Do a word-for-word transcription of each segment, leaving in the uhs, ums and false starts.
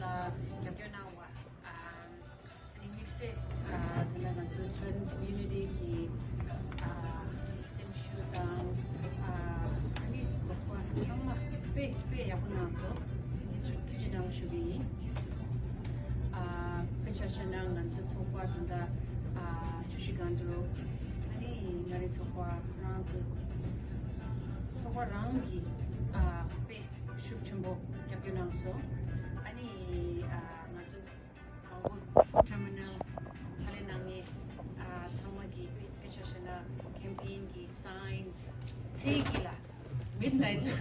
རྒྱབ་སྐྱོར་གནང་བ། ཨ་ནི་དམིགས་བསལ་ཨ་ད་ལྟ་ང་ཚོའི་Tibetan community གི་ཨ་སེམས་ཤུགས་དང་ཨ་ནི་དགོས་པ་ཚང་མ་དཔེ་དཔེ་ཡག་པོ་གནང་སོང་། ཐུགས་རྗེ་གནང་ཞུ་གི་ཡིན། ཨ་དཔེ་ཆ་བཤད་ན་ང་ཚོའི་ཚོགས་པ་ད་ལྟ་ཨ་བཅུ་བཞི་སྒང་དྲུག་ཨ་ནི་ང་རའི་ཚོགས་པ་རང་གི་ཚོགས་པ་རང་གི་ཨ་དཔེ་ཤུགས་ཆེན་པོ་རྒྱབ་སྐྱོར་གནང་སོང་། ཨ་ནི་ཨ་ང་ཚོ་མང་པོ་terminal ཕྱག་ལས་གནང་མཁན་ཨ་ཚང་མ་གི་དཔེ་དཔེ་ཆ་བཤད་ན་campaign གི་signs ཚེ་གི་ལ་midnight ལ་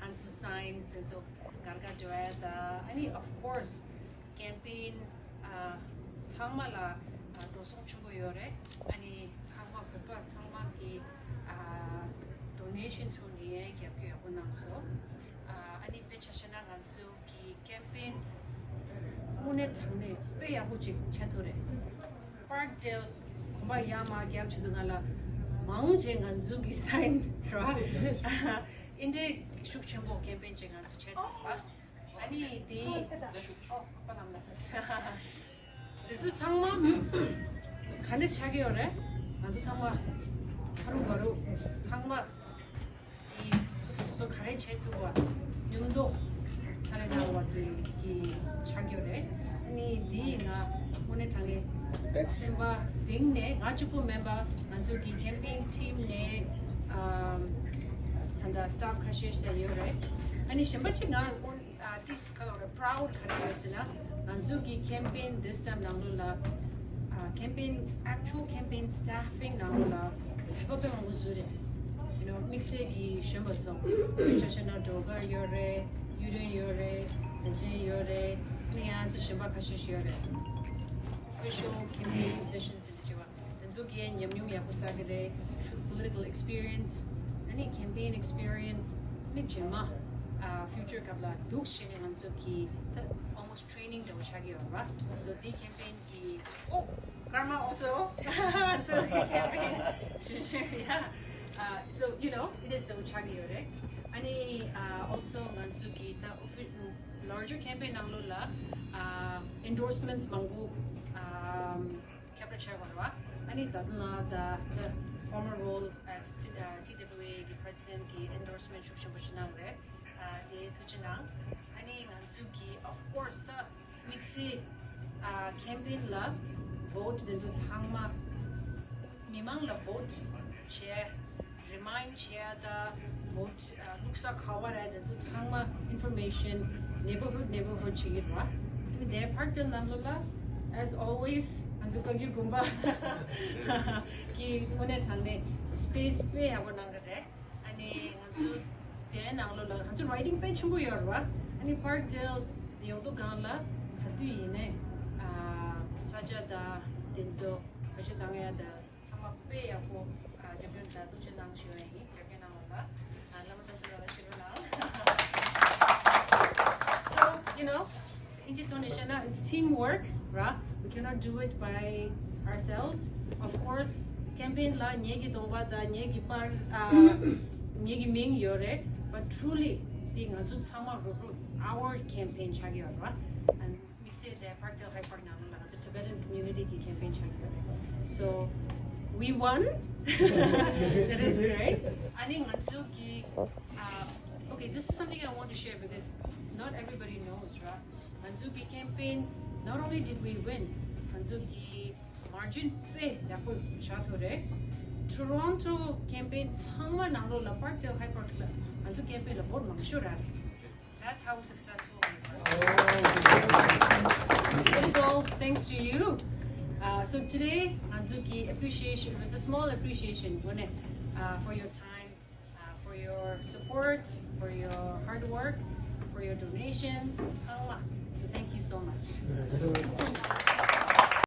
ང་ཚོ་signs དེ་ཚོ་སྒར་སྒར་འགྲོ་ཡ་ད་ཨ་ནི་of course campaign ཨ་ཚང་མ་ལ་ཨ་འགྲོ་སོང་ཆེན་པོ་ཡོད་རེད། ཨ་ནི་ཚང་མ་བོད་པ་ཚང་མ་གི་ཨ་donation ཐོག་ནས་རྒྱབ་སྐྱོར་ཡག་པོ་གནང་སོང་། ཨ་ཨ་ནི་དཔེ་ཆ་བཤད་ན་ང་ཚོ་གི་campaign དངོས་གནས་དྲང་གནས་དཔེ་ཡག་པོ་ཅིག་བྱས་ཐུབ་རེད། Parkdale གོམ་པ་ཡར་མར་རྒྱབ་བྱེད་དུས་ང་ལ་མང་ཆེ་ང་ཚོ་གི་sign ར་ཨིན་འདྲའི་ཤུགས་ཆེན་པོ་campaign ཅིག་ང་ཚོ་བྱས་ཐུབ་པ། ཨ་ནི་དེ་ཨོ་པ་ལམ་ལ་དེ་ཚོ་ཚང་མ་ག་འདྲ་ཆགས་ཀྱི་ཡོད་རེད། ང་ཚོ་ཚང་མ་ཧ་རུ་བ་རུ་ཚང་མ་དེ་སོ་སོ་སོ་ག་རེ་བྱེད་ཐུབ་པ་མཉམ་དུ་ཕྱག་ལས་གནང་བ་དེ་གི་ཆགས་ཀྱི་ཡོད་རེད། ཨ་ནི་དེ་ང་དངོས་གནས་དྲང་གནས་སེམས་པ་གཏིང་ནས་ང་གཅིག་པུ་མིན་པ་ང་ཚོ་གི་campaign team ནས་ཨམ་ད་ལྟ་staff ཁ་ཤས་ཤིག་ཡོད་རེད། ཨ་ནི་གཞན་པ་གཅིག་ང་དངོས་ཨ་ཏིས་ཁ་ལོ་ར་proud ག་རེ་ཡོད་ཟེར་ན། ང་ཚོ་གི་campaign this time ནང་ལོགས་ལ་ཨ་campaign actual campaign staffing ནང་ལོགས་ལ་བོད་པ་དཔེ་མང་པོ་བཟོས་རེད། You know དམིགས་བསལ་གྱི་གཞོན་པ་ཚོ་དཔེ་ཆ་བཤད་ན་སྒྲོལ་དཀར་ཡོད་རེད། གཡུ་སྒྲོན་ཡོད་རེད། བདེ་ཆེན་ཡོད་རེད། ཨ་ནི་ང་ཚོ་གཞན་པ་ཁ་ཤས་ཤིག་ཡོད་རེད། Official campaign positions དེ་ཚོ་གི་ཉམས་མྱོང་ཡག་པོ་བསགས་ཀྱི་རེད། Political experience ཨ་ནི་campaign experience ཨ་ནི་རྗེས་མ་ཨ་future སྐབས་ལ་འདུག་བྱས་ནས་ང་ཚོ་གི་ད་almost training འདྲ་བོ་ཆགས་ཀྱི་ཡོད་རེད་པ། So དེ་campaign གི་oh karma also ང་ཚོ་གི་campaign ཞུ་ཞུ་ཡ། Uh, so you know it is so ཆགས་ཀྱི་ཡོད་རེད། ཨ་ནི་uh, also ང་ཚོ་གི་ད་offi- larger campaign ནང་ལོགས་ལ་uh, endorsements མང་པོ um, capture བྱས་པ་རེད་པ། ཨ་ནི་ད་དུང་ལ་the the former role as T- uh, T W A གི president གི་endorsement ཤུགས་ཆེན་པོ་ཞིག་གནང་རེད། ཨ་དེ་ཐུགས་རྗེ་གནང་། ཨ་ནི་ང་ཚོ་གི་of course the དམིགས་བསལ་ཨ་campaign ལ་vote དེ་ཚོ་ཚང་མ་མི་མང་ལ་vote བྱས་remind བྱས་ད་vote ཨ་བླུགས་ས་ག་བ་རེད་དེ་ཚོ་ཚང་མ་information neighborhood neighborhood བྱེད་ཀྱི་རེད་པ། ཨ་ནི་དེ་Parkdale ནང་ལོགས་ལ་as always ང་ཚོ་བཀའ་འགྱུར་དགོན་པ་གི་དངོས་གནས་དྲང་གནས་space དཔེ་ཡག་པོ་གནང་གི་རེད། ཨ་ནི་ང་ཚོ་དེའི་ནང་ལོགས་ལ་ང་ཚོ writing དཔེ་ཆེན་པོ་ཡོད་རེད་པ། ཨ་ནི་Parkdale ཡོང་དུས་སྒང་ལ་ག་དུས་ཡིན་ནའི་ཨ་ས་ཆ་དང་དེ་ཚོ་བེད་སྤྱོད་བཏང་ཡ་དང་ཚང་མ་དཔེ་ཡག་པོ་ཨ་རྒྱབ་སྐྱོར་དང་ཐུགས་རྗེ་གནང་ཞུ་ཡ་ཡིན། རྒྱབ་སྐྱོར་གནང་བ་ལ་ཨ་བླ་མ་བསྟན་འཛིན་ལགས་ལ་ཞུ་རོགས་གནང་། So you know དབྱིན་ཇིའི་ཐོག་ནས་བཤད་ན it's teamwork ར། We cannot do it by ourselves. Of course campaign ལ་ངེད་ཀྱི་གདོང་པ་དང་ངེད་ཀྱི་པར་ཨ་ངེད་ཀྱི་མིང་ཡོད་རེད། But truly དེ་ང་ཚོ་ཚང་མ་རུབ་རུབ་our campaign ཆགས་ཀྱི་ཡོད་རེད་པ། And དམིགས་བསལ་དེ་Parkdale High Park ནང་ལ་ང་ཚོ་Tibetan community གི་campaign ཆགས་ཀྱི་ཡོད་རེད། So we won. That is great. ཨ་ནི་ང་ཚོ་གི uh, okay, this is something I want to share because not everybody knows ར། ང་ཚོ་གི་campaign not only did we win ང་ཚོ་གི་margin དཔེ་ཡག་པོ་བཞག་ཐུབ་རེད། Toronto campaign ཚང་མ་ནང་ལོགས་ལ་Parkdale High Park ལ་ང་ཚོ་campaign ལ་vote མང་ཤོས་རག་རེད། That's how successful we were. It is all thanks to you. Uh, so today ང་ཚོ་གི་appreciation, it was a small appreciation དངོས་གནས uh, for your time, uh, for your support, for your hard work, for your donations. ཚང་མ། So thank you so much.